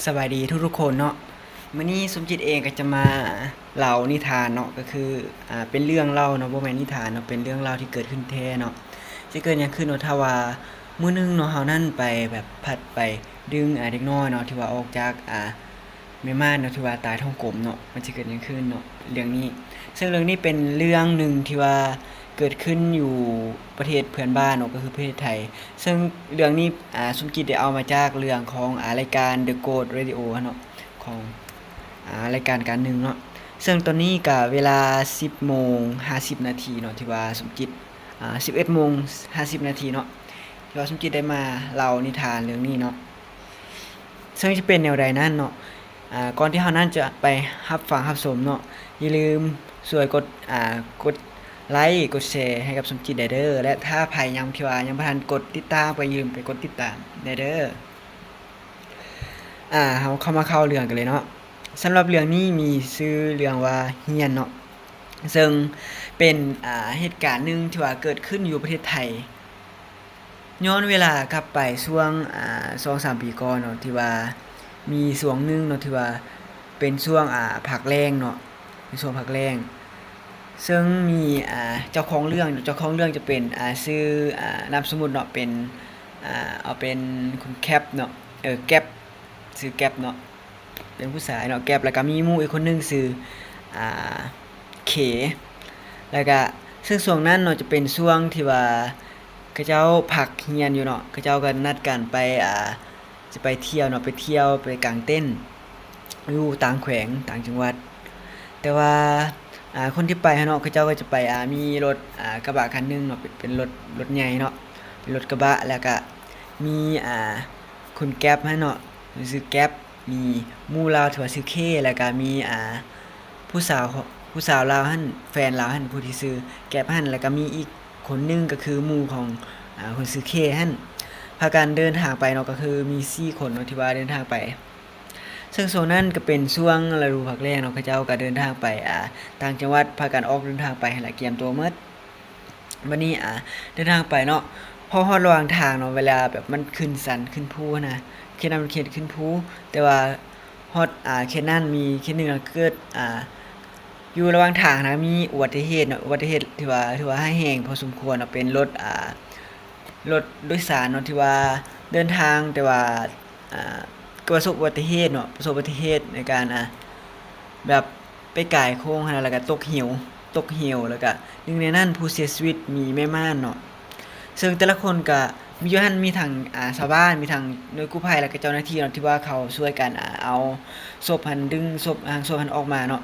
ສະບາຍດີທຸກໆຄົນເນາະ. ມື້ນີ້ສົມຈິດເອງກໍຈະມາເລົ່ານິທານເນາະ, ກໍຄື ອ່າ ເປັນເລື່ອງເລົ່າເນາະ, ບໍ່ແມ່ນນິທານເນາະ, ເປັນເລື່ອງເລົ່າທີ່ເກີດຂຶ້ນແທ້ເນາະ. ຈະເກີດຫຍັງຂຶ້ນເນາະ ຖ້າວ່າມື້ໜຶ່ງເນາະ ເຮົານັ້ນໄປແບບພັດໄປດຶງ ອ່າ ເດັກນ້ອຍເນາະ ທີ່ວ່າອອກຈາກ ອ່າ ແມ່ມ່ານເນາະ ທີ່ວ່າຕາຍທ້ອງກົມເນາະ, ມັນຊິເກີດຫຍັງຂຶ້ນເນາະ ເລື່ອງນີ້. ເຊິ່ງເລື່ອງນີ້ເປັນເລື່ອງໜຶ່ງທີ່ວ່າເກີດຂຶ້ນຢູ່ປະເທດເພື່ອນບ້ານເນາະ, ກໍຄືປະເທດໄທ. ເຊິ່ງເລື່ອງນີ້ ອ່າ ສົມຈິດໄດ້ເອົາມາຈາກເລື່ອງຂອງ ອ່າ ລາຍການ The Goat Radio ເນາະ, ຂອງ ອ່າ ລາຍການການໜຶ່ງເນາະ. ເຊິ່ງຕອນນີ້ກະເວລາສິບໂມງຫ້າສິບນາທີເນາະ ທີ່ວ່າສົມຈິດ ອ່າ ສິບເອັດໂມງຫ້າສິບນາທີເນາະ ທີ່ວ່າສົມຈິດໄດ້ມາເລົ່ານິທານເລື່ອງນີ້ເນາະ. ເຊິ່ງຈະເປັນແນວໃດນັ້ນເນາະ, ອ່າ ກ່ອນທີ່ເຮົານັ້ນຈະໄປຮັບຟັງຮັບຊົມເນາະ, ຢ່າລືມຊ່ວຍກົດ ອ່າ ກົດໄລ ກົດແຊໃຫ້ກັບສົມຈິດແດ່ເດີ. ແລະ ຖ້າໃຜຍັງທີ່ວ່າຍັງບໍ່ທັນກົດຕິດຕາມ ກໍຢ່າລືມໄປກົດຕິດຕາມແດ່ເດີ. ອ່າ ເຮົາເຂົ້າມາເຂົ້າເລື່ອງກັນເລີຍເນາະ. ສຳລັບເລື່ອງນີ້ມີຊື່ເລື່ອງວ່າຮຽນເນາະ, ເຊິ່ງເປັນ ອ່າ ເຫດການໜຶ່ງທີ່ວ່າເກີດຂຶ້ນຢູ່ປະເທດໄທ. ຍ້ອນເວລາກັບໄປຊ່ວງ ອ່າ ສອງສາມປີກ່ອນເນາະ ທີ່ວ່າມີຊ່ວງໜຶ່ງເນາະ ທີ່ວ່າເປັນຊ່ວງ ອ່າ ພັກແລ້ງເນາະ, ເປັນຊ່ວງພັກແລ້ງ. ເຊິ່ງມີ ອ່າ ເຈົ້າຂອງເລື່ອງ, ເຈົ້າຂອງເລື່ອງຈະເປັນ ອ່າ ຊື່ ອ່າ ນາມສະໝຸດເນາະ ເປັນ ອ່າ ເອົາເປັນຄຸນແກັບເນາະ, ເອີ ແກັບ, ຊື່ແກັບເນາະ. ເປັນຜູ້ຊາຍເນາະ ແກັບ, ແລ້ວກະມີໝູ່ອີກຄົນໜຶ່ງຊື່ ອ່າ ເຄ. ແລ້ວກະເຊິ່ງຊ່ວງນັ້ນເນາະ ຈະເປັນຊ່ວງທີ່ວ່າເຂົາເຈົ້າພັກຮຽນຢູ່ເນາະ, ເຂົາເຈົ້າກໍນັດກັນໄປ ອ່າ ຈະໄປທ່ຽວເນາະ, ໄປທ່ຽວ ໄປກາງເຕັນຢູ່ຕ່າງແຂວງ ຕ່າງຈັງຫວັດ. ແຕ່ວ່າ ອ່າ ຄົນທີ່ໄປຫັ້ນເນາະ ເຂົາເຈົ້າກໍຈະໄປ ອ່າ ມີລົດ ອ່າ ກະບະຄັນໜຶ່ງເນາະ, ເປັນ ເປັນລົດ ລົດໃຫຍ່ເນາະ, ເປັນລົດກະບະ. ແລ້ວກະມີ ອ່າ ຄຸນແກັບຫັ້ນເນາະ, ຊື່ແກັບ, ມີໝູ່ລາວທີ່ວ່າຊື່ເຄ, ແລ້ວກະມີ ອ່າ ຜູ້ສາວ ຜູ້ສາວລາວຫັ້ນ ແຟນລາວຫັ້ນ ຜູ້ທີ່ຊື່ແກັບຫັ້ນ, ແລ້ວກະມີອີກຄົນໜຶ່ງກໍຄືໝູ່ຂອງ ອ່າ ຄົນຊື່ເຄຫັ້ນ ພາກັນເດີນທາງໄປເນາະ, ກໍຄືມີສີ່ຄົນເນາະ ທີ່ວ່າເດີນທາງໄປ. ເຊິ່ງຊ່ວງນັ້ນກໍເປັນຊ່ວງລະດູພັກແລ້ງເນາະ, ເຂົາເຈົ້າກໍເດີນທາງໄປ ອ່າ ຕ່າງຈັງຫວັດ, ພາກັນອອກເດີນທາງໄປຫັ້ນລະ, ກຽມຕົວໝົດ. ບັດນີ້ ອ່າ ເດີນທາງໄປເນາະ, ພໍຮອດລະຫວ່າງທາງເນາະ ເວລາແບບມັນຂຶ້ນຊັນຂຶ້ນພູຫັ້ນນະ, ເຂດນັ້ນເປັນເຂດຂຶ້ນພູ, ແຕ່ວ່າຮອດ ອ່າ ເຂດນັ້ນມີເຂດໜຶ່ງເນາະ ເກີດ ອ່າ ຢູ່ລະຫວ່າງທາງນະ ມີອຸບັດຕິເຫດເນາະ, ອຸບັດຕິເຫດທີ່ວ່າ ຖືວ່າຮ້າຍແຮງພໍສົມຄວນເນາະ, ເປັນລົດ ອ່າ ລົດໂດຍສານເນາະ ທີ່ວ່າເດີນທາງ ແຕ່ວ່າ ອ່າ ປະສົບອຸບັດຕິເຫດເນາະ, ປະສົບອຸບັດຕິເຫດໃນການ ອ່າ ແບບ ໄປກາຍໂຄ້ງຫັ້ນນະ ແລ້ວກະຕົກເຫວ, ຕົກເຫວ ແລ້ວກະໜຶ່ງໃນນັ້ນຜູ້ເສຍຊີວິດມີແມ່ມ່ານເນາະ. ເຊິ່ງແຕ່ລະຄົນກະມີຢູ່ຫັ້ນ ມີທັງ ອ່າ ຊາວບ້ານ, ມີທັງໜ່ວຍກູ້ໄພ ແລ້ວກະເຈົ້າໜ້າທີ່ເນາະ ທີ່ວ່າເຂົາຊ່ວຍກັນ ອ່າ ເອົາສົບຫັ້ນ ດຶງສົບ ຮ່າງສົບຫັ້ນອອກມາເນາະ.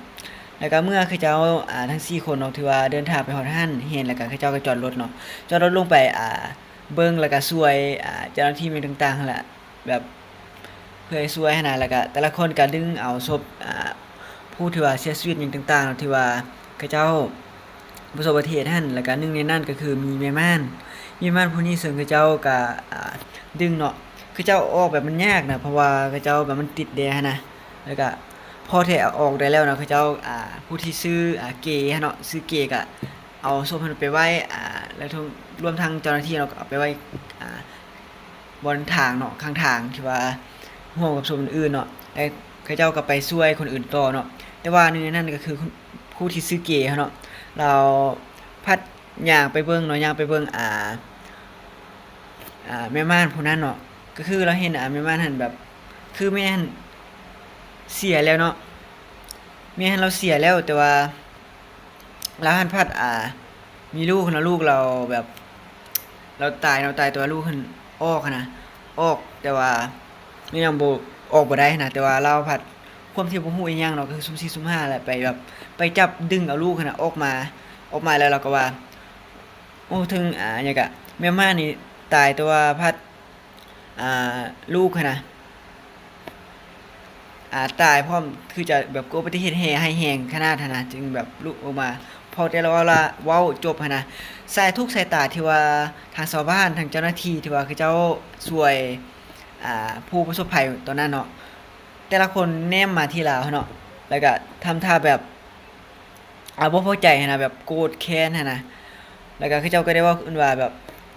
ແລ້ວກະເມື່ອເຂົາເຈົ້າ ອ່າ ທັງສີ່ຄົນເນາະ ທີ່ວ່າເດີນທາງໄປຮອດຫັ້ນ ເຫັນ ແລ້ວກະເຂົາເຈົ້າກະຈອດລົດເນາະ, ຈອດລົດລົງໄປ ອ່າ ເບິ່ງ ແລ້ວກະຊ່ວຍ ອ່າ ເຈົ້າໜ້າທີ່ແມ່ນຕ່າງໆຫັ້ນແຫຼະ. ແບບເພື່ອໃຫ້ຊ່ວຍຫັ້ນນະ, ແລ້ວກະແຕ່ລະຄົນກະດຶງເອົາສົບ ອ່າ ຜູ້ທີ່ວ່າເສຍຊີວິດຫຍັງຕ່າງໆເນາະ ທີ່ວ່າເຂົາເຈົ້າປະສົບອຸບັດຕິເຫດຫັ້ນ, ແລ້ວກະໜຶ່ງໃນນັ້ນກໍຄືມີແມ່ມ່ານ, ແມ່ມ່ານຜູ້ນີ້ ເຊິ່ງເຂົາເຈົ້າກະ ອ່າ ດຶງເນາະ, ເຂົາເຈົ້າອອກແບບມັນຍາກນະ ເພາະວ່າເຂົາເຈົ້າແບບມັນຕິດແດ່ຫັ້ນນະ, ແລ້ວກະພໍແຕ່ເອົາອອກໄດ້ແລ້ວເນາະ ເຂົາເຈົ້າ ອ່າ ຜູ້ທີ່ຊື່ ອ່າ ເກຫັ້ນເນາະ, ຊື່ເກກະເອົາສົບຫັ້ນໄປໄວ້ ອ່າ ແລ້ວລວມທັງເຈົ້າໜ້າທີ່ເນາະ ກະເອົາໄປໄວ້ ອ່າ ບ່ອນທາງເນາະ ຂ້າງທາງ ທີ່ວ່າຮ່ວມກັບສົບອື່ນໆເນາະ, ແລະ ເຂົາເຈົ້າກໍໄປຊ່ວຍຄົນອື່ນຕໍ່ເນາະ. ແຕ່ວ່າໜຶ່ງໃນນັ້ນກໍຄືຜູ້ທີ່ຊື່ເກຫັ້ນເນາະ, ລາວພັດຍ່າງໄປເບິ່ງເນາະ, ຍ່າງໄປເບິ່ງ ອ່າ ອ່າ ແມ່ມ່ານຜູ້ນັ້ນເນາະ, ກໍຄືລາວເຫັນ ອ່າ ແມ່ມ່ານຫັ້ນແບບ ຄືແມ່ຫັ້ນເສຍແລ້ວເນາະ, ແມ່ຫັ້ນລາວເສຍແລ້ວ ແຕ່ວ່າ ລາວຫັ້ນພັດ ອ່າ ມີລູກເນາະ, ລູກລາວແບບ ລາວຕາຍເນາະ, ຕາຍ ແຕ່ວ່າລູກຫັ້ນອອກຫັ້ນນະ, ອອກ ແຕ່ວ່າຍັງບໍ່ ອອກບໍ່ໄດ້ຫັ້ນນະ, ແຕ່ວ່າລາວພັດ ຄວາມທີ່ບໍ່ຮູ້ອີ່ຫຍັງເນາະ ກໍຄືສຸ່ມສີ່ສຸ່ມຫ້າແຫຼະ ໄປແບບ ໄປຈັບດຶງເອົາລູກຫັ້ນນະອອກມາ, ອອກມາແລ້ວລາວກໍວ່າ ໂອ້ ເຖິງ ອ່າ ຫຍັງກະ ແມ່ມ່ານນີ້ຕາຍ ແຕ່ວ່າພັດ ອ່າ ລູກຫັ້ນນະ ອ່າ ຕາຍພ້ອມ ຄືຈະແບບເກີດອຸບັດຕິເຫດແຮງ ຮ້າຍແຮງຂະໜາດຫັ້ນນະ ຈຶ່ງແບບລຸກອອກມາ. ພໍແຕ່ລາວເວົ້າ ລາວເວົ້າຈົບຫັ້ນນະ ສາຍທຸກສາຍຕາທີ່ວ່າທາງຊາວບ້ານ ທາງເຈົ້າໜ້າທີ່ທີ່ວ່າເຂົາເຈົ້າຊ່ວຍ ອ່າ ຜູ້ປະສົບໄພຕອນນັ້ນເນາະ ແຕ່ລະຄົນແນມມາທີ່ລາວຫັ້ນເນາະ ແລ້ວກະທຳທ່າແບບ ອ່າ ບໍ່ພໍໃຈຫັ້ນນະ ແບບໂກດແຄ້ນຫັ້ນນະ. ແລ້ວກະເຂົາເຈົ້າກໍໄດ້ເວົ້າຂຶ້ນວ່າແບບ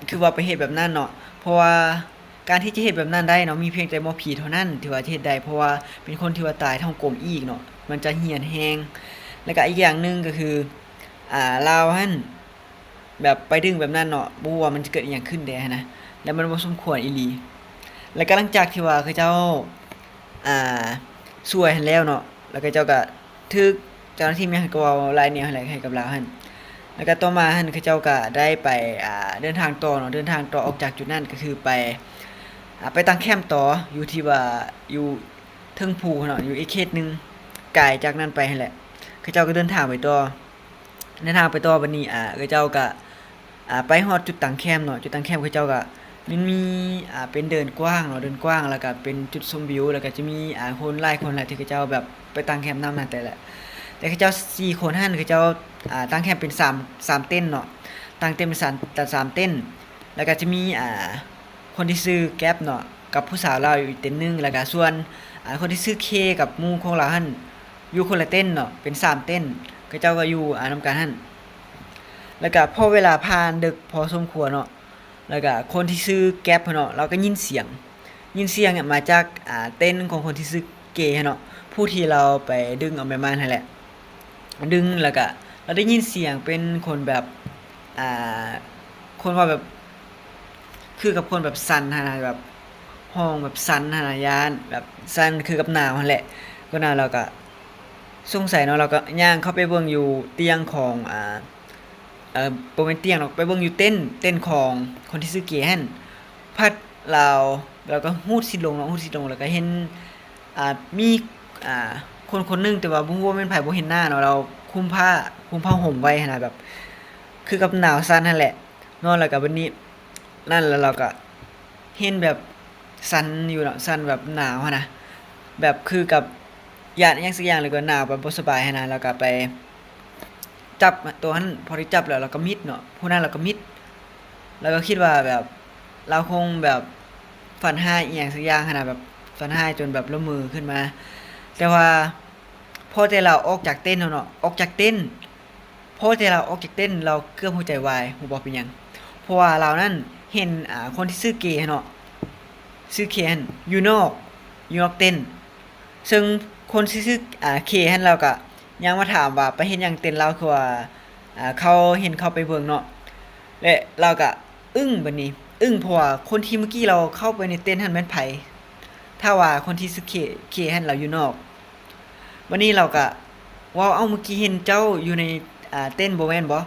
ຄືວ່າໄປເຮັດແບບນັ້ນເນາະ ເພາະວ່າ ການທີ່ຈະເຮັດແບບນັ້ນໄດ້ເນາະ ມີພຽງແຕ່ໝໍຜີເທົ່ານັ້ນທີ່ວ່າຈະເຮັດໄດ້ ເພາະວ່າເປັນຄົນທີ່ວ່າຕາຍທ້ອງກົມອີກເນາະ ມັນຈະຮຽນແຮງ. ແລ້ວກະອີກຢ່າງໜຶ່ງກໍຄື ອ່າ ລາວຫັ້ນ ແບບໄປດຶງແບບນັ້ນເນາະ ບໍ່ຮູ້ວ່າມັນຈະເກີດອີ່ຫຍັງຂຶ້ນແດ່ຫັ້ນນະ ແລ້ວມັນບໍ່ສົມຄວນອີ່ຫຼີ. ແລ້ວກໍຫຼັງຈາກທີ່ວ່າເຂົາເຈົ້າ ອ່າ ຊ່ວຍຫັ້ນແລ້ວເນາະ ແລ້ວເຂົາເຈົ້າກໍຖືກເຈົ້າໜ້າທີ່ແມ່ນເຂົາກໍເວົ້າຫຼາຍແນວຫັ້ນແຫຼະໃຫ້ກັບລາວຫັ້ນ. ແລ້ວກໍຕໍ່ມາຫັ້ນເຂົາເຈົ້າກໍໄດ້ໄປ ອ່າ ເດີນທາງຕໍ່ເນາະ ເດີນທາງຕໍ່ອອກຈາກຈຸດນັ້ນ ກໍຄືໄປ ອ່າ ໄປຕັ້ງແຄມຕໍ່ຢູ່ທີ່ວ່າ ຢູ່ເທິງພູເນາະ ຢູ່ອີກເຂດໜຶ່ງ ໄກຈາກນັ້ນໄປຫັ້ນແຫຼະ. ເຂົາເຈົ້າກໍເດີນທາງໄປຕໍ່ ເດີນທາງໄປຕໍ່ ບັດນີ້ ອ່າ ເຂົາເຈົ້າກະ ອ່າ ໄປຮອດຈຸດຕັ້ງແຄມເນາະ ຈຸດຕັ້ງແຄມເຂົາເຈົ້າກະ ມັນມີ ອ່າ ເປັນເດີ່ນກວ້າງເນາະ ເດີ່ນກວ້າງ ແລ້ວກະເປັນຈຸດຊົມວິວ ແລ້ວກະຈະມີ ອ່າ ຄົນຫຼາຍຄົນແຫຼະທີ່ເຂົາເຈົ້າແບບໄປຕັ້ງແຄມນຳຫັ້ນແຕ່ລະ ແຕ່ເຂົາເຈົ້າສີ່ຄົນຫັ້ນ ເຂົາເຈົ້າ ອ່າ ຕັ້ງແຄມເປັນສາມ ສາມເຕັນເນາະ ຕັ້ງເຕັນເປັນສາມ ສາມເຕັນ ແລ້ວກະຈະມີ ອ່າ ຄົນທີ່ຊື່ແກັບເນາະ ກັບຜູ້ສາວລາວຢູ່ອີກເຕັນໜຶ່ງ ແລ້ວກະສ່ວນ ອ່າ ຄົນທີ່ຊື່ເຄກັບໝູ່ຂອງລາວຫັ້ນ ຢູ່ຄົນລະເຕັນເນາະ ເປັນສາມເຕັນ ເຂົາເຈົ້າກໍຢູ່ ອ່າ ນຳກັນຫັ້ນ. ແລ້ວກະພໍເວລາຜ່ານເດິກພໍສົມຄວນເນາະ ແລ້ວກະຄົນທີ່ຊື່ແກັບຫັ້ນເນາະ ລາວກໍຍິນສຽງ ຍິນສຽງມາຈາກ ອ່າ ເຕັນຂອງຄົນທີ່ຊື່ເກຫັ້ນເນາະ ຜູ້ທີ່ລາວໄປດຶງເອົາແມ່ມ່ານຫັ້ນແຫຼະ ດຶງ ແລ້ວກະລາວໄດ້ຍິນສຽງເປັນຄົນແບບ ອ່າ ຄົນເວົ້າແບບ ຄືກັບຄົນແບບສັ່ນຫັ້ນນະ ແບບຮ້ອງແບບສັ່ນຫັ້ນນະ ຢ້ານແບບສັ່ນຄືກັບໜາວຫັ້ນແຫຼະ. ກໍນັ້ນລາວກໍສົງໄສເນາະ ລາວກໍຍ່າງເຂົ້າໄປເບິ່ງຢູ່ຕຽງຂອງ ອ່າ ເອີ ບໍ່ແມ່ນຕຽງດອກ ໄປເບິ່ງຢູ່ເຕັນ ເຕັນຂອງຄົນທີ່ຊື່ເກຫັ້ນ ພັດລາວ ລາວກໍຮູດຊິດລົງເນາະ ຮູດຊິດລົງ ແລ້ວກໍເຫັນ ອ່າ ມີ ອ່າ ຄົນຄົນໜຶ່ງ ແຕ່ວ່າບໍ່ຮູ້ວ່າແມ່ນໃຜ ບໍ່ເຫັນໜ້າເນາະ ລາວຄຸມຜ້າ ຄຸມຜ້າຫົ່ມໄວ້ຫັ້ນນະ ແບບຄືກັບໜາວສັ່ນຫັ້ນແຫຼະເນາະ. ແລ້ວກໍບັດນີ້ນັ້ນ ແລ້ວລາວກໍເຫັນແບບສັ່ນຢູ່ເນາະ ສັ່ນແບບໜາວຫັ້ນນະ ແບບຄືກັບຢ້ານອີ່ຫຍັງສັກຢ່າງ ຫຼືກໍໜາວແບບບໍ່ສະບາຍຫັ້ນນະ ແລ້ວກໍໄປ ຈັບໂຕຫັ້ນ ພໍໄດ້ຈັບແລ້ວ ລາວກໍມິດເນາະ ຜູ້ນັ້ນລາວກໍມິດ ລາວກໍຄິດວ່າແບບ ລາວຄົງແບບຝັນຮ້າຍອີ່ຫຍັງສັກຢ່າງຫັ້ນນະ ແບບຝັນຮ້າຍຈົນແບບລະເມີຂຶ້ນມາ. ແຕ່ວ່າພໍແຕ່ລາວອອກຈາກເຕັນຫັ້ນເນາະ ອອກຈາກເຕັນ ພໍແຕ່ລາວອອກຈາກເຕັນ ລາວເກືອບຫົວໃຈວາຍ ຮູ້ບໍ່ເປັນຫຍັງ? ເພາະວ່າລາວນັ້ນເຫັນ ອ່າ ຄົນທີ່ຊື່ເກຫັ້ນເນາະ ຊື່ເຄຫັ້ນ ຢູ່ນອກ ຢູ່ນອກເຕັນ ເຊິ່ງຄົນຊື່ ອ່າ ເຄຫັ້ນ ລາວກະຍັງມາຖາມວ່າໄປເຮັດຫຍັງເຕັນລາວ ຄືວ່າ ອ່າ ເຂົາເຫັນເຂົາໄປເບິ່ງເນາະ ແລະ ລາວກະອຶ້ງ ບັດນີ້ອຶ້ງ ເພາະວ່າຄົນທີ່ມື້ກີ້ລາວເຂົ້າໄປໃນເຕັນຫັ້ນແມ່ນໃຜ? ຖ້າວ່າຄົນທີ່ຊື່ເຄ ເຄຫັ້ນລາວຢູ່ນອກ ບັດນີ້ລາວກະເວົ້າ ເອົ້າ ມື້ກີ້ເຫັນເຈົ້າຢູ່ໃນ ອ່າ ເຕັນບໍ່ແມ່ນບໍ່?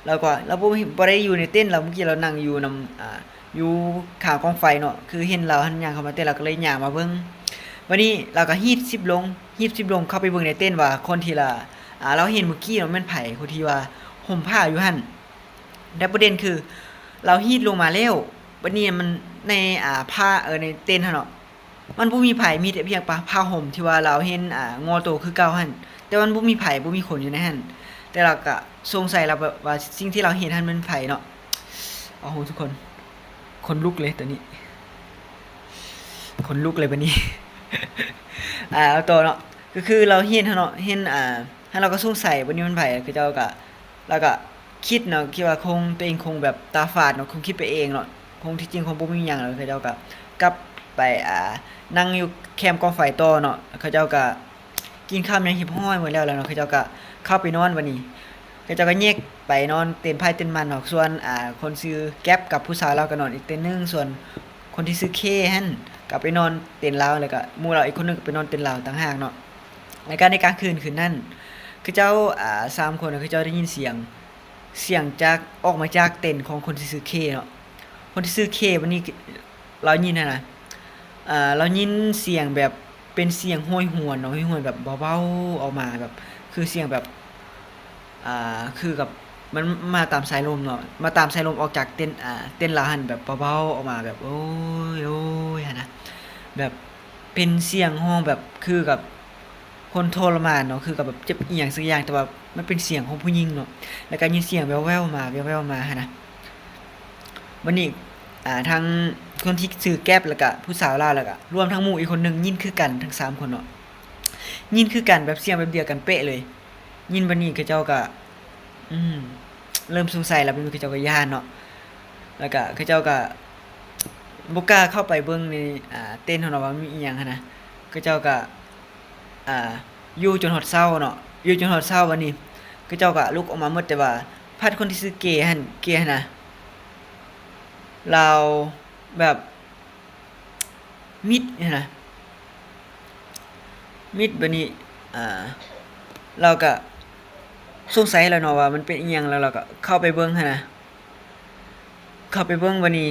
ລາວກໍ ລາວບໍ່ ບໍ່ໄດ້ຢູ່ໃນເຕັນ ລາວ ມື້ກີ້ລາວນັ່ງຢູ່ນຳ ອ່າ ຢູ່ຂ້າງກອງໄຟເນາະ ຄືເຫັນລາວຫັ້ນຍ່າງເຂົ້າມາເຕັນ ລາວກໍເລີຍຍ່າງມາເບິ່ງ. ບັດນີ້ລາວກໍຮີບຊິບລົງ ຮີບຊິບລົງເຂົ້າໄປເບິ່ງໃນເຕັນວ່າຄົນທີ່ລາ ອ່າ ລາວເຫັນມື້ກີ້ເນາະແມ່ນໃຜ ຜູ້ທີ່ວ່າຫົ່ມຜ້າຢູ່ຫັ້ນ. ແຕ່ປະເດັນຄືລາວຮີບລົງມາແລ້ວ ບັດນີ້ມັນໃນ ອ່າ ຜ້າ ເອີ ໃນເຕັນຫັ້ນເນາະ ມັນບໍ່ມີໃຜ ມີແຕ່ພຽງຜ້າ ຜ້າຫົ່ມທີ່ວ່າລາວເຫັນ ອ່າ ງໍໂຕຄືເກົ່າຫັ້ນ ແຕ່ມັນບໍ່ມີໃຜ ບໍ່ມີຄົນຢູ່ໃນຫັ້ນ. ແຕ່ລາວກະສົງໄສລາວແບບວ່າສິ່ງທີ່ລາວເຫັນຫັ້ນແມ່ນໃຜເນາະ. ໂອ້ໂຫ ທຸກຄົນ ຂົນລຸກເລີຍຕອນນີ້ ຂົນລຸກເລີຍບັດນີ້. ອ່າ ເອົາຕໍ່ເນາະ ກໍຄືລາວເຫັນຫັ້ນເນາະ ເຫັນ ອ່າ ຫັ້ນລາວກໍສົງໄສ ບັດນີ້ແມ່ນໃຜ? ເຂົາເຈົ້າກະ ລາວກະຄິດເນາະ ຄິດວ່າຄົງ ຕົວເອງຄົງແບບຕາຝາດເນາະ ຄົງຄິດໄປເອງເນາະ ຄົງ ທີ່ຈິງຄົງບໍ່ມີຫຍັງ ແລ້ວເຂົາເຈົ້າກະກັບໄປ ອ່າ ນັ່ງຢູ່ແຄມກອງໄຟຕໍ່ເນາະ. ເຂົາເຈົ້າກະກິນຂ້າວຫຍັງຮຽບຮ້ອຍໝົດແລ້ວ ແລ້ວເນາະ ເຂົາເຈົ້າກະເຂົ້າໄປນອນ. ບັດນີ້ເຂົາເຈົ້າກະແຍກໄປນອນເຕັນໃຜເຕັນມັນເນາະ ສ່ວນ ອ່າ ຄົນຊື່ແກັບກັບຜູ້ສາວລາວກະນອນອີກເຕັນໜຶ່ງ ສ່ວນຄົນທີ່ຊື່ເຄຫັ້ນກະໄປນອນເຕັນລາວ ແລ້ວກະໝູ່ລາວອີກຄົນໜຶ່ງກະໄປນອນເຕັນລາວຕ່າງຫາກເນາະ. ແລ້ວກະໃນກາງຄືນຄືນນັ້ນ ເຂົາເຈົ້າ ອ່າ ສາມຄົນ ເຂົາເຈົ້າໄດ້ຍິນສຽງ ສຽງຈາກ ອອກມາຈາກເຕັນຂອງຄົນທີ່ຊື່ເຄເນາະ. ຄົນທີ່ຊື່ເຄ ບັດນີ້ລາວຍິນຫັ້ນນະ ເອີ ລາວຍິນສຽງແບບເປັນສຽງໂຫຍຫວນເນາະ ໂຫຍຫວນແບບເບົາໆອອກມາ ແບບຄືສຽງແບບ ອ່າ ຄືກັບມັນມາຕາມສາຍລົມເນາະ ມາຕາມສາຍລົມອອກຈາກເຕັນ ອ່າ ເຕັນລາວຫັ້ນ ແບບເບົາໆອອກມາແບບ ໂອ້ຍ ໂອ້ຍ ຫັ້ນນະ ແບບເປັນສຽງຮ້ອງແບບຄືກັບ ຄົນທໍລະມານເນາະ ຄືກັບແບບເຈັບອີ່ຫຍັງສັກຢ່າງ ແຕ່ວ່າມັນເປັນສຽງຂອງຜູ້ຍິງເນາະ ແລ້ວກໍຍິນສຽງແວ່ວໆມາ ແວ່ວໆມາຫັ້ນນະ. ບັດນີ້ ອ່າ ທາງຄົນທີ່ຊື່ແກັບ ແລ້ວກະຜູ້ສາວລາວ ແລ້ວກະລວມທັງໝູ່ອີກຄົນໜຶ່ງ ຍິນຄືກັນທັງສາມຄົນເນາະ ຍິນຄືກັນ ແບບສຽງແບບດຽວກັນເປະເລີຍ ຍິນ. ບັດນີ້ເຂົາເຈົ້າກະ ອືມ ເລີ່ມສົງໄສແລ້ວ ເຂົາເຈົ້າກໍຢ້ານເນາະ ແລ້ວກະເຂົາເຈົ້າກະ ບໍ່ກ້າເຂົ້າໄປເບິ່ງໃນ ອ່າ ເຕັນຫັ້ນເນາະ ວ່າມີອີ່ຫຍັງຫັ້ນນະ. ເຂົາເຈົ້າກໍ ອ່າ ຢູ່ຈົນຮອດເຊົ້າເນາະ ຢູ່ຈົນຮອດເຊົ້າ. ບັດນີ້ເຂົາເຈົ້າກໍລຸກອອກມາໝົດ ແຕ່ວ່າພັດຄົນທີ່ຊື່ເກຫັ້ນ ເກຫັ້ນນະ ລາວແບບມິດຫັ້ນນະ ມິດ. ບັດນີ້ ອ່າ ລາວກໍສົງໄສແລ້ວເນາະວ່າມັນເປັນອີ່ຫຍັງ ແລ້ວລາວກໍເຂົ້າໄປເບິ່ງຫັ້ນນະ. ເຂົ້າໄປເບິ່ງ ບັດນີ້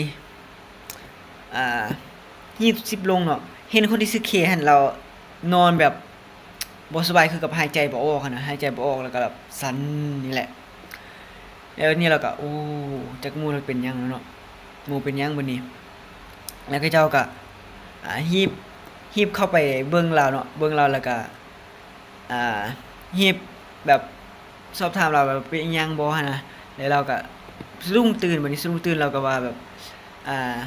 ອ່າ ຮີບສິບລົງເນາະ ເຫັນຄົນທີ່ຊື່ເຄຫັ້ນ ລາວນອນແບບບໍ່ສະບາຍ ຄືກັບຫາຍໃຈບໍ່ອອກຫັ້ນນະ ຫາຍໃຈບໍ່ອອກ ແລ້ວກໍແບບສັ່ນນີ້ແຫຼະ. ແລ້ວນີ້ລາວກໍ ໂອ້ ຈັກໝູ່ເປັນຫຍັງແລ້ວເນາະ ໝູ່ເປັນຫຍັງບັດນີ້. ແລ້ວເຂົາເຈົ້າກໍ ອ່າ ຮີບ ຮີບເຂົ້າໄປເບິ່ງລາວເນາະ ເບິ່ງລາວ ແລ້ວກໍ ອ່າ ຮີບແບບສອບຖາມລາວວ່າເປັນອີ່ຫຍັງບໍ່ຫັ້ນນະ. ແລ້ວລາວກໍສະດຸ້ງຕື່ນ ບັດນີ້ສະດຸ້ງຕື່ນ ລາວກໍວ່າແບບ ອ່າ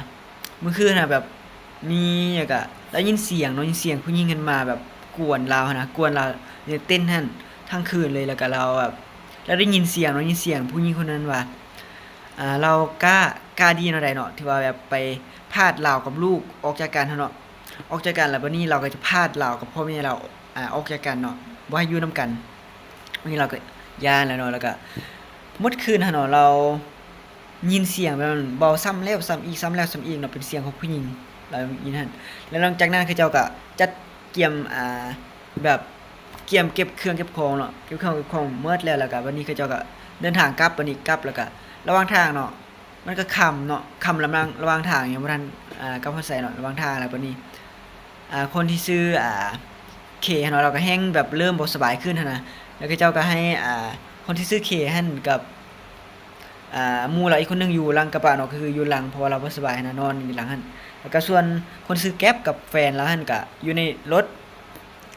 ມື້ຄືນນະແບບມີ ແລ້ວກໍໄດ້ຍິນສຽງເນາະ ຍິນສຽງຜູ້ຍິງຫັ້ນມາແບບກວນລາວຫັ້ນນະ ກວນລາວໃນເຕັນຫັ້ນທັງຄືນເລີຍ. ແລ້ວກໍລາວແບບ ລາວໄດ້ຍິນສຽງເນາະ ຍິນສຽງຜູ້ຍິງຄົນນັ້ນວ່າ ອ່າ ລາວກ້າ ກ້າດີແນວໃດເນາະ ທີ່ວ່າແບບໄປພາດລາວກັບລູກອອກຈາກກັນຫັ້ນເນາະ ອອກຈາກກັນ. ແລ້ວບັດນີ້ລາວກໍຈະພາດລາວກັບພໍ່ແມ່ລາວ ອ່າ ອອກຈາກກັນເນາະ ບໍ່ໃຫ້ຢູ່ນຳກັນ. ນີ້ລາວກໍຢ້ານແລ້ວເນາະ ແລ້ວກໍໝົດຄືນຫັ້ນເນາະ ລາວຍິນສຽງແບບນັ້ນເວົ້າຊ້ຳແລ້ວຊ້ຳອີກ ຊ້ຳແລ້ວຊ້ຳອີກເນາະ ເປັນສຽງຂອງຜູ້ຍິງ ລາວຍິນຫັ້ນ. ແລ້ວຫຼັງຈາກນັ້ນເຂົາເຈົ້າກໍຈັດກຽມ ອ່າ ແບບກຽມເກັບເຄື່ອງເກັບຂອງເນາະ ເກັບເຄື່ອງເກັບຂອງໝົດແລ້ວ. ແລ້ວກໍບັດນີ້ເຂົາເຈົ້າກໍເດີນທາງກັບ ບັດນີ້ກັບ ແລ້ວກໍລະຫວ່າງທາງເນາະ ມັນກໍຄ່ຳເນາະ ຄ່ຳລະຫວ່າງ ລະຫວ່າງທາງ ຍັງບໍ່ທັນ ອ່າ ກັບຮອດໃສເນາະ ລະຫວ່າງທາງ. ແລ້ວບັດນີ້ ອ່າ ຄົນທີ່ຊື່ ອ່າ ເຄຫັ້ນເນາະ ລາວກໍແຮ່ງແບບເລີ່ມບໍ່ສະບາຍຂຶ້ນຫັ້ນນະ. ແລ້ວເຂົາເຈົ້າກໍໃຫ້ ອ່າ ຄົນທີ່ຊື່ເຄຫັ້ນກັບ ອ່າ ໝູ່ລາວອີກຄົນໜຶ່ງຢູ່ຫຼັງກະບະເນາະ ກໍຄືຢູ່ຫຼັງ ເພາະວ່າລາວບໍ່ສະບາຍຫັ້ນນະ ນອນຢູ່ຫຼັງຫັ້ນ. ແລ້ວກໍສ່ວນຄົນຊື່ແກັບກັບແຟນລາວຫັ້ນກໍຢູ່ໃນລົດ.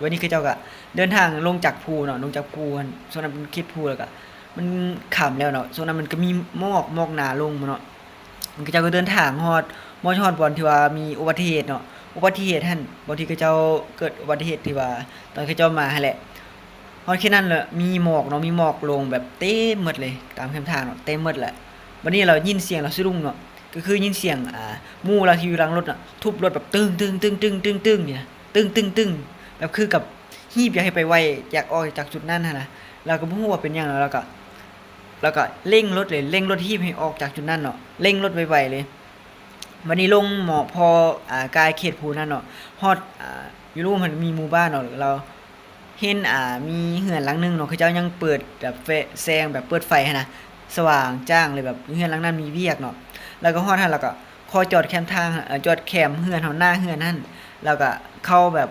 ວັນນີ້ເຂົາເຈົ້າກໍເດີນທາງລົງຈາກພູເນາະ ລົງຈາກພູຫັ້ນ ຊ່ວງນັ້ນເປັນເຂດພູ ແລ້ວກໍມັນຄ່ຳແລ້ວເນາະ ຊ່ວງນັ້ນມັນກໍມີໝອກ ໝອກໜາລົງມາເນາະ. ເຂົາເຈົ້າກໍເດີນທາງຮອດ ມາຮອດບ່ອນທີ່ວ່າມີອຸບັດຕິເຫດເນາະ ອຸບັດຕິເຫດຫັ້ນ ບ່ອນທີ່ເຂົາເຈົ້າເກີດອຸບັດຕິເຫດທີ່ວ່າຕອນເຂົາເຈົ້າມາຫັ້ນແຫຼະ. ຮອດເຂດນັ້ນແລ້ວມີໝອກເນາະ ມີໝອກລົງແບບເຕັມໝົດເລີຍ ຕາມແຄມທາງເນາະ ເຕັມໝົດແຫຼະ. ບັດນີ້ລາວຍິນສຽງລາວສະດຸ້ງເນາະ ກໍຄືຍິນສຽງ ອ່າ ໝູ່ລາວທີ່ຢູ່ຫຼັງລົດນະ ທຸບລົດແບບຕຶ້ງໆໆໆໆນີ້ນະ ຕຶ້ງໆໆ ແບບຄືກັບຮີບຢາກໃຫ້ໄປໄວ ຢາກອອກຈາກຈຸດນັ້ນຫັ້ນນະ. ລາວກໍບໍ່ຮູ້ວ່າເປັນຫຍັງ ແລ້ວລາວກໍ ລາວກໍເລັ່ງລົດເລີຍ ເລັ່ງລົດຮີບໃຫ້ອອກຈາກຈຸດນັ້ນເນາະ ເລັ່ງລົດໄວໆເລີຍ. ບັດນີ້ລົງໝໍ່ພໍ ອ່າ ກາຍເຂດພູນັ້ນເນາະ ຮອດ ອ່າ ຢູ່ລຸ່ມຫັ້ນມີໝູ່ບ້ານເນາະ ລາວເຫັນ ອ່າ ມີເຮືອນຫຼັງໜຶ່ງເນາະ ເຂົາເຈົ້າຍັງເປີດແບບແຟ ແສງແບບເປີດໄຟຫັ້ນນະ ສະຫວ່າງຈ້າງເລີຍ ແບບເຮືອນຫຼັງນັ້ນມີວຽກເນາະ. ລາວກໍຮອດຫັ້ນ ລາວກໍຂໍຈອດແຄມທາງ ເອີ ຈອດແຄມເຮືອນເຮົາ ໜ້າເຮືອນຫັ້ນ ລາວກໍເຂົ້າແບບ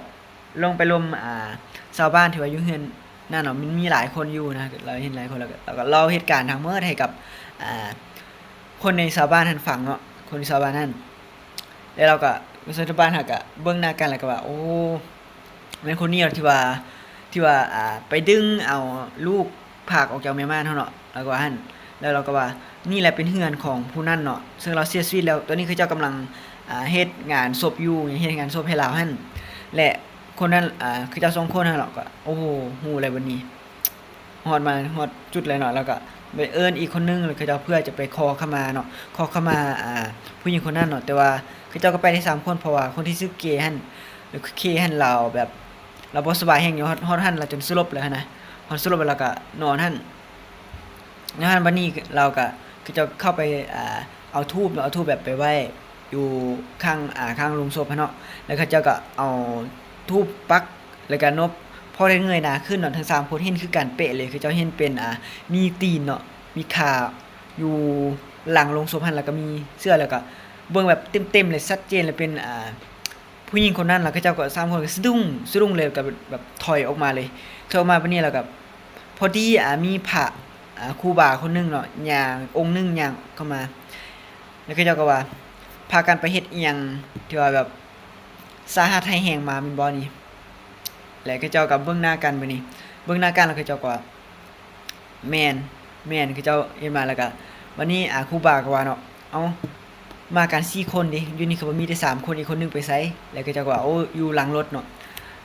ລົງໄປລົມ ອ່າ ຊາວບ້ານທີ່ວ່າຢູ່ເຮືອນນັ້ນເນາະ ມັນມີຫຼາຍຄົນຢູ່ນະ ລາວເຫັນຫຼາຍຄົນ ແລ້ວກໍ ແລ້ວກໍເລົ່າເຫດການທັງໝົດໃຫ້ກັບ ອ່າ ຄົນໃນຊາວບ້ານຫັ້ນຟັງເນາະ ຄົນໃນຊາວບ້ານຫັ້ນ. ແລ້ວລາວກໍ ຊາວບ້ານຫັ້ນກໍເບິ່ງໜ້າກັນ ແລ້ວກໍວ່າ ໂອ້ ແມ່ນຄົນນີ້ເນາະ ທີ່ວ່າ ທີ່ວ່າ ອ່າ ໄປດຶງເອົາລູກ ພາກອອກຈາກແມ່ມ່ານເຮົາເນາະ ລາວກໍວ່າຫັ້ນ. ແລ້ວລາວກໍວ່າ ນີ້ແຫຼະເປັນເຮືອນຂອງຜູ້ນັ້ນເນາະ ເຊິ່ງລາວເສຍຊີວິດແລ້ວ. ຕອນນີ້ເຂົາເຈົ້າກຳລັງ ອ່າ ເຮັດງານສົບຢູ່ ເຮັດງານສົບໃຫ້ລາວຫັ້ນ ແລະ ຄົນນັ້ນ ອ່າ ເຂົາເຈົ້າສອງຄົນຫັ້ນເນາະ ກໍ ໂອ້ໂຫ ຮູ້ແລ້ວບັດນີ້ ຮອດມາຮອດຈຸດແລ້ວເນາະ ລາວກໍໄປເອີ້ນອີກຄົນໜຶ່ງ ແລ້ວເຂົາເຈົ້າເພື່ອຈະໄປຂໍຂະມາເນາະ ຂໍຂະມາ ອ່າ ຜູ້ຍິງຄົນນັ້ນເນາະ. ແຕ່ວ່າເຂົາເຈົ້າກໍໄປໄດ້ສາມຄົນ ເພາະວ່າຄົນທີ່ຊື່ເກຫັ້ນ ຫຼື ເຄຫັ້ນ ລາວແບບ ລາວບໍ່ສະບາຍແຮງຢູ່ ຮອດ ຮອດຫັ້ນລາວຈົນສະຫຼົບເລີຍຫັ້ນນະ ຮອດສະຫຼົບແລ້ວລາວກໍນອນຫັ້ນ ນອນຫັ້ນ. ບັດນີ້ລາວກໍ ເຂົາເຈົ້າເຂົ້າໄປ ອ່າ ເອົາທູບເນາະ ເອົາທູບແບບໄປໄຫວ້ຢູ່ຂ້າງ ອ່າ ຂ້າງໂລງສົບຫັ້ນເນາະ ແລ້ວເຂົາເຈົ້າກໍເອົາທູບປັກ ແລ້ວກໍນົບ. ພໍໄດ້ເງີຍໜ້າຂຶ້ນເນາະ ທັງສາມຄົນເຫັນຄືກັນເປະເລີຍ ເຂົາເຈົ້າເຫັນເປັນ ອ່າ ມີຕີນເນາະ ມີຂາຢູ່ຫຼັງໂລງສົບຫັ້ນ ແລ້ວກໍມີເສື້ອ ແລ້ວກໍເບິ່ງແບບເຕັມໆເລີຍ ຊັດເຈນເລີຍ ເປັນ ອ່າ ຜູ້ຍິງຄົນນັ້ນ ແລ້ວເຂົາເຈົ້າກໍສາມຄົນກໍສະດຸ້ງ ສະດຸ້ງເລີຍ ກໍແບບຖອຍອອກມາເລີຍ ຖອຍອອກມາ. ບັດນີ້ແລ້ວກໍພໍດີ ອ່າ ມີພະ ອ່າ ຄູບາຄົນໜຶ່ງເນາະ ຍ່າງ ອົງໜຶ່ງຍ່າງເຂົ້າມາ ແລ້ວເຂົາເຈົ້າກໍວ່າ ພາກັນໄປເຮັດອີ່ຫຍັງທີ່ວ່າແບບສາຫັດຮ້າຍແຮງມາແມ່ນບໍ່ນີ້? ແລ້ວເຂົາເຈົ້າກໍເບິ່ງໜ້າກັນ ບັດນີ້ເບິ່ງໜ້າກັນ ແລ້ວເຂົາເຈົ້າກໍວ່າ ແມ່ນ ແມ່ນ ເຂົາເຈົ້າເຮັດມາ. ແລ້ວກະ ບັດນີ້ ອ່າ ຄູບາກໍວ່າເນາະ ເອົ້າ ມາກັນສີ່ຄົນເດ ຢູ່ນີ້ຄືວ່າມີແຕ່ສາມຄົນ ອີກຄົນໜຶ່ງໄປໃສ? ແລ້ວເຂົາເຈົ້າກໍວ່າ ໂອ້ ຢູ່ຫຼັງລົດເນາະ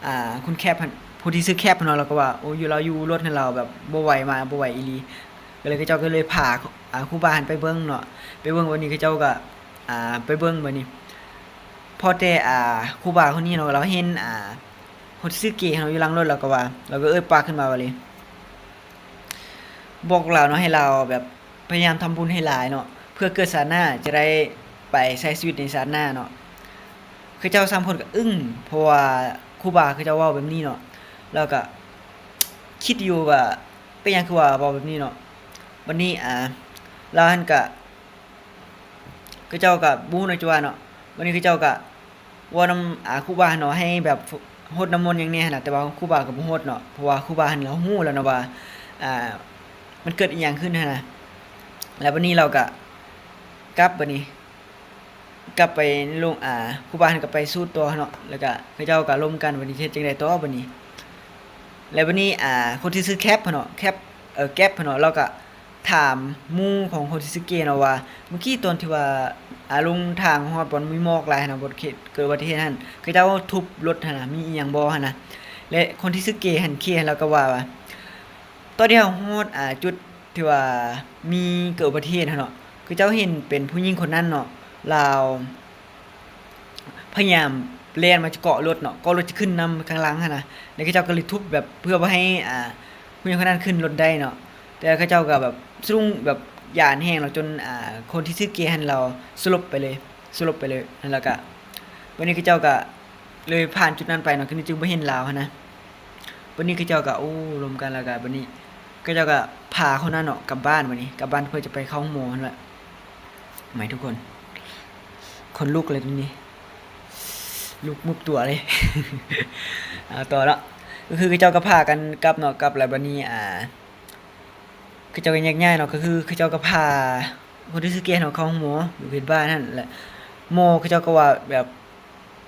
ອ່າ ຄົນແຄັບຫັ້ນ ຜູ້ທີ່ຊື່ແຄັບຫັ້ນເນາະ ລາວກໍວ່າ ໂອ້ ຢູ່ ລາວຢູ່ລົດຫັ້ນ ລາວແບບບໍ່ໄຫວ ມາບໍ່ໄຫວອີ່ຫຼີ. ກໍເລີຍ ເຂົາເຈົ້າກໍເລີຍພາ ອ່າ ຄູບາຫັ້ນໄປເບິ່ງເນາະ ໄປເບິ່ງ ບັດນີ້ເຂົາເຈົ້າກໍ ອ່າ ໄປເບິ່ງ ບັດນີ້ ພໍແຕ່ ອ່າ ຄູບາຄົນນີ້ເນາະ ລາວເຫັນ ອ່າ ຄົນທີ່ຊື່ເກເນາະ ຢູ່ຫຼັງລົດ ລາວກໍວ່າ ລາວກໍເອີຍປາກຂຶ້ນມາວ່າເລີຍ ບອກລາວເນາະ ໃຫ້ລາວແບບພະຍາຍາມທຳບຸນໃຫ້ຫຼາຍເນາະ ເພື່ອເກີດຊາດໜ້າຈະໄດ້ໄປໃຊ້ຊີວິດໃນຊາດໜ້າເນາະ. ເຂົາເຈົ້າສາມຄົນກໍອຶ້ງ ເພາະວ່າຄູບາເຂົາເຈົ້າເວົ້າແບບນີ້ເນາະ ລາວກໍຄິດຢູ່ວ່າ ເປັນຫຍັງຄືວ່າເວົ້າແບບນີ້ເນາະ. ບັດນີ້ ອ່າ ລາວຫັ້ນກະ ເຂົາເຈົ້າກະບໍ່ຮູ້ແນວຈະວ່າເນາະ. ບັດນີ້ເຂົາເຈົ້າກະເວົ້ານຳ ອ່າ ຄູບາຫັ້ນເນາະ ໃຫ້ແບບຫົດນ້ຳມົນຫຍັງແດ່ຫັ້ນນະ ແຕ່ວ່າຄູບາກໍບໍ່ຫົດເນາະ ເພາະວ່າຄູບາຫັ້ນລາວຮູ້ແລ້ວເນາະວ່າ ອ່າ ມັນເກີດອີ່ຫຍັງຂຶ້ນຫັ້ນນະ. ແລ້ວບັດນີ້ລາວກະກັບ ບັດນີ້ ກັບໄປໂລງ ອ່າ ຄູບາຫັ້ນກໍໄປສູດຕໍ່ເນາະ ແລ້ວກະເຂົາເຈົ້າກໍລົມກັນ ບັດນີ້ເຮັດຈັ່ງໃດຕໍ່ບັດນີ້. ແລ້ວບັດນີ້ ອ່າ ຄົນທີ່ຊື່ແຄັບຫັ້ນເນາະ ແຄັບ ເອີ ແກັບຫັ້ນເນາະ ລາວກໍຖາມໝູ່ຂອງຄົນທີ່ຊື່ເກເນາະວ່າ ມື້ກີ້ຕອນທີ່ວ່າ ອ່າ ລົງທາງຮອດບ່ອນມີໝອກຫຼາຍຫັ້ນນະ ບ່ອນເກີດອຸບັດຕິເຫດຫັ້ນ ເຂົາເຈົ້າທຸບລົດຫັ້ນນະ ມີອີ່ຫຍັງບໍ່ຫັ້ນນະ. ແລະ ຄົນທີ່ຊື່ເກຫັ້ນ ເຄຫັ້ນ ລາວກໍວ່າ ວ່າ ຕອນທີ່ເຮົາຮອດ ອ່າ ຈຸດທີ່ວ່າມີເກີດອຸບັດຕິເຫດຫັ້ນເນາະ ຄືເຈົ້າເຫັນເປັນຜູ້ຍິງຄົນນັ້ນເນາະ ລາວພະຍາຍາມແລ່ນມາຈະເກາະລົດເນາະ ເກາະລົດຈະຂຶ້ນນຳຂ້າງຫຼັງຫັ້ນນະ ແລ້ວເຂົາເຈົ້າກໍເລີຍທຸບແບບເພື່ອບໍ່ໃຫ້ ອ່າ ຜູ້ຍິງຄົນນັ້ນຂຶ້ນລົດໄດ້ເນາະ. ແຕ່ເຂົາເຈົ້າກໍແບບສະດຸ້ງແບບຢ້ານແຮງເນາະ ຈົນ ອ່າ ຄົນທີ່ຊື່ເກຫັ້ນລາວສະຫຼົບໄປເລີຍ ສະຫຼົບໄປເລີຍ. ແລ້ວກໍບັດນີ້ເຂົາເຈົ້າກໍເລີຍຜ່ານຈຸດນັ້ນໄປເນາະ ກໍຈຶ່ງບໍ່ເຫັນລາວຫັ້ນນະ. ບັດນີ້ເຂົາເຈົ້າກໍ ໂອ້ ລົມກັນ ແລ້ວກໍບັດນີ້ເຂົາເຈົ້າກໍພາຄົນນັ້ນເນາະກັບບ້ານ ບັດນີ້ກັບບ້ານເພື່ອຈະໄປເຂົ້າໂຮງໝໍຫັ້ນແຫຼະ. ແໝ ທຸກຄົນ ຂົນລຸກເລີຍດຽວນີ້ ລຸກມຸບຕົວເລີຍ. ເອົາຕໍ່ເນາະ ກໍຄືເຂົາເຈົ້າກໍພາກັນກັບເນາະ ກັບແລ້ວບັດນີ້ ອ່າ ເຂົາເຈົ້າກໍແຍກຍ້າຍເນາະ ກໍຄືເຂົາເຈົ້າກໍພາຄົນທີ່ຊື່ເກເນາະເຂົ້າໂຮງໝໍຢູ່ເຂດບ້ານຫັ້ນແຫຼະ. ໝໍເຂົາເຈົ້າກໍວ່າແບບ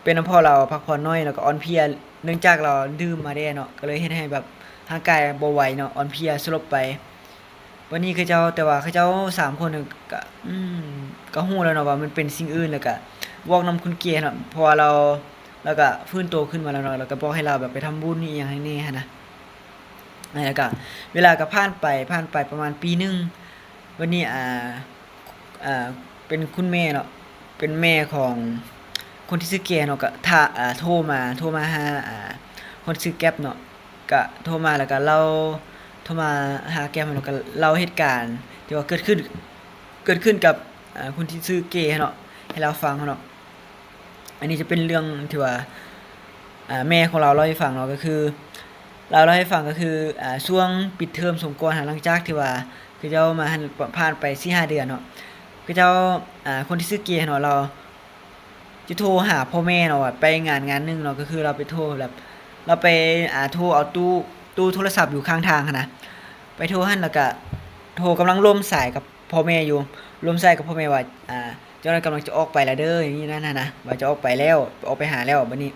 ເປັນນຳເພາະລາວພັກຜ່ອນໜ້ອຍ ແລ້ວກໍອ່ອນເພຍ ເນື່ອງຈາກລາວດື່ມມາແດ່ເນາະ ກໍເລີຍເຮັດໃຫ້ແບບຮ່າງກາຍບໍ່ໄຫວເນາະ ອ່ອນເພຍສະຫຼົບໄປ. ບັດນີ້ເຂົາເຈົ້າ ແຕ່ວ່າເຂົາເຈົ້າສາມຄົນນັ້ນກະ ອືມ ກໍຮູ້ແລ້ວເນາະວ່າມັນເປັນສິ່ງອື່ນ ແລ້ວກະບອກນຳຄົນແກ່ເນາະ ເພາະວ່າລາວ ລາວກະຟື້ນໂຕຂຶ້ນມາແລ້ວເນາະ ແລ້ວກະບອກໃຫ້ລາວແບບໄປທຳບຸນອີ່ຫຍັງໃຫ້ແດ່ຫັ້ນນະ. ແລ້ວກະເວລາກະຜ່ານໄປ ຜ່ານໄປປະມານປີໜຶ່ງ ບັດນີ້ ອ່າ ອ່າ ເປັນຄຸນແມ່ເນາະ ເປັນແມ່ຂອງຄົນທີ່ຊື່ແກເນາະ ກະ ອ່າ ໂທມາ ໂທມາຫາ ອ່າ ຄົນຊື່ແກັບເນາະ ກະໂທມາ ແລ້ວກະເລົ່າ ໂທມາຫາແກັບ ແລ້ວກະເລົ່າເຫດການທີ່ວ່າເກີດຂຶ້ນ ເກີດຂຶ້ນກັບ ອ່າ ຄົນທີ່ຊື່ເກເນາະ ໃຫ້ລາວຟັງເນາະ. ອັນນີ້ຈະເປັນເລື່ອງທີ່ວ່າ ອ່າ ແມ່ຂອງລາວເລົ່າໃຫ້ຟັງເນາະ ກໍຄືລາວເລົ່າໃຫ້ຟັງ ກໍຄື ອ່າ ຊ່ວງປິດເທີມສົມກ່ອນຫັ້ນ ຫຼັງຈາກທີ່ວ່າເຂົາເຈົ້າມາຫັ້ນ ຜ່ານໄປສີ່ຫ້າເດືອນເນາະ ເຂົາເຈົ້າ ອ່າ ຄົນທີ່ຊື່ເກເນາະ ລາວຈະໂທຫາພໍ່ແມ່ເນາະ ວ່າໄປງານງານໜຶ່ງເນາະ ກໍຄືລາວໄປໂທແບບ ລາວໄປ ອ່າ ໂທເອົາຕູ້ ຕູ້ໂທລະສັບຢູ່ຂ້າງທາງຫັ້ນນະ ໄປໂທຫັ້ນ ແລ້ວກະໂທກຳລັງລົມສາຍກັບພໍ່ແມ່ຢູ່ ລົມສາຍກັບພໍ່ແມ່ວ່າ ອ່າ ເຈົ້ານັ້ນກຳລັງຈະອອກໄປແລ້ວເດີ ນີ້ນັ້ນຫັ້ນນະ ວ່າຈະອອກໄປແລ້ວ ອອກໄປຫາແລ້ວ. ບັດນີ້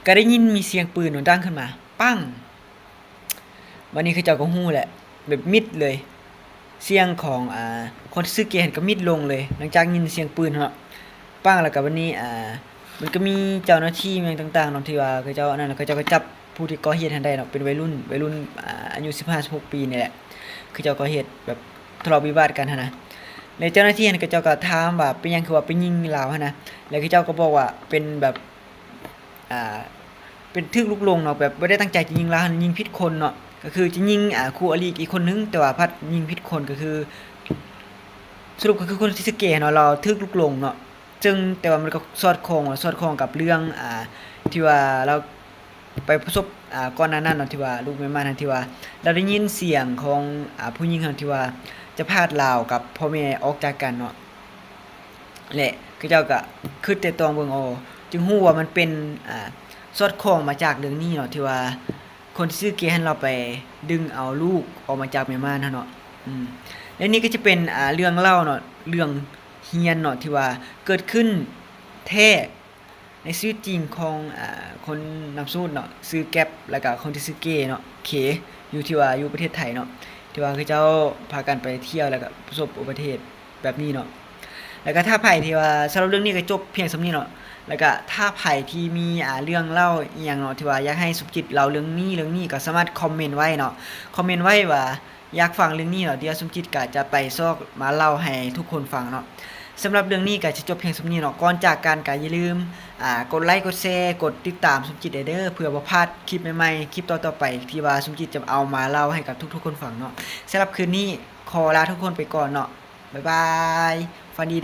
ກະໄດ້ຍິນມີສຽງປືນດັງຂຶ້ນມາ ປັ້ງ ບັດນີ້ເຂົາເຈົ້າກໍຮູ້ແຫຼະ ແບບມິດເລີຍ ສຽງຂອງ ອ່າ ຄົນທີ່ຊື່ເກຫັ້ນກໍມິດລົງເລີຍ ຫຼັງຈາກຍິນສຽງປືນເນາະ ປັ້ງ ແລ້ວກໍບັດນີ້ ອ່າ ມັນກໍມີເຈົ້າໜ້າທີ່ຫຍັງຕ່າງໆເນາະ ທີ່ວ່າເຂົາເຈົ້າອັນນັ້ນ ເຂົາເຈົ້າກໍຈັບຜູ້ທີ່ກໍ່ເຫດຫັ້ນໄດ້ເນາະ ເປັນໄວລຸ້ນ ໄວລຸ້ນ ອ່າ ອາຍຸສິບຫ້າ ສິບຫົກປີນີ້ແຫຼະ ເຂົາເຈົ້າກໍ່ເຫດແບບທະເລາະວິວາດກັນຫັ້ນນະ. ແລ້ວເຈົ້າໜ້າທີ່ຫັ້ນ ເຂົາເຈົ້າກໍຖາມວ່າເປັນຫຍັງຄືວ່າໄປຍິງລາວຫັ້ນນະ ແລ້ວເຂົາເຈົ້າກໍບອກວ່າເປັນແບບ ອ່າ ເປັນຖືກລຸກຫຼົງເນາະ ແບບບໍ່ໄດ້ຕັ້ງໃຈຈະຍິງລາວຫັ້ນ ຍິງຜິດຄົນເນາະ ກໍຄືຈະຍິງ ອ່າ ຄູ່ອະລິອີກຄົນໜຶ່ງ ແຕ່ວ່າພັດຍິງຜິດຄົນ ກໍຄືສະຫຼຸບກໍຄືຄົນທີ່ຊື່ເກເນາະ ລາວຖືກລຸກຫຼົງເນາະ ເຊິ່ງ ແຕ່ວ່າມັນກໍສອດຄ່ອງ ສອດຄ່ອງກັບເລື່ອງ ອ່າ ທີ່ວ່າລາວໄປປະສົບ ອ່າ ກ່ອນໜ້ານັ້ນເນາະ ທີ່ວ່າລູກແມ່ມ່ານຫັ້ນ ທີ່ວ່າລາວໄດ້ຍິນສຽງຂອງ ອ່າ ຜູ້ຍິງຫັ້ນ ທີ່ວ່າຈະພາກລາວກັບພໍ່ແມ່ອອກຈາກກັນເນາະ. ແລະ ເຂົາເຈົ້າກະຄິດໄຕ່ຕອງເບິ່ງ ອໍ ຈຶ່ງຮູ້ວ່າມັນເປັນ ອ່າ ສອດຄ່ອງມາຈາກເລື່ອງນີ້ເນາະ ທີ່ວ່າຄົນທີ່ຊື່ເກຫັ້ນ ລາວໄປດຶງເອົາລູກອອກມາຈາກແມ່ມ່ານຫັ້ນເນາະ. ອືມ ແລະ ນີ້ກໍຈະເປັນ ອ່າ ເລື່ອງເລົ່າເນາະ ເລື່ອງຮຽນເນາະ ທີ່ວ່າເກີດຂຶ້ນແທ້ ໃນຊີວິດຈິງຂອງ ອ່າ ຄົນນຳສົມມຸດເນາະ ຊື່ແກັບ ແລ້ວກະຄົນທີ່ຊື່ເກເນາະ ເຄ ຢູ່ທີ່ວ່າຢູ່ປະເທດໄທເນາະ ທີ່ວ່າເຂົາເຈົ້າພາກັນໄປທ່ຽວ ແລ້ວກະປະສົບອຸບັດຕິເຫດແບບນີ້ເນາະ. ແລ້ວກະຖ້າໃຜທີ່ວ່າ ສຳລັບເລື່ອງນີ້ກະຈົບພຽງສ່ຳນີ້ເນາະ. ແລ້ວກະຖ້າໃຜທີ່ມີ ອ່າ ເລື່ອງເລົ່າອີ່ຫຍັງເນາະ ທີ່ວ່າຢາກໃຫ້ສົມຈິດເລົ່າເລື່ອງນີ້ເລື່ອງນີ້ ກະສາມາດຄອມເມັນໄວ້ເນາະ ຄອມເມັນໄວ້ວ່າ ຢາກຟັງເລື່ອງນີ້ເນາະ ດຽວສົມຈິດກະຈະໄປຊອກມາເລົ່າໃຫ້ທຸກຄົນຟັງເນາະ. ສຳລັບເລື່ອງນີ້ກໍຊິຈົບພຽງສ່ຳນີ້ເນາະ. ກ່ອນຈາກກັນກໍຢ່າລືມ ອ່າ ກົດໄລ ກົດແຊ ກົດຕິດຕາມສົມຈິດໄດ້ເດີ ເພື່ອບໍ່ພາດຄລິບໃໝ່ໆ ຄລິບຕໍ່ໆໄປ ທີ່ວ່າສົມຈິດຈະເອົາມາເລົ່າໃຫ້ກັບທຸກໆຄົນຟັງເນາະ. ສຳລັບຄືນນີ້ຂໍລາທຸກຄົນໄປກ່ອນເນາະ. ບາຍບາຍ ຝັນດີ.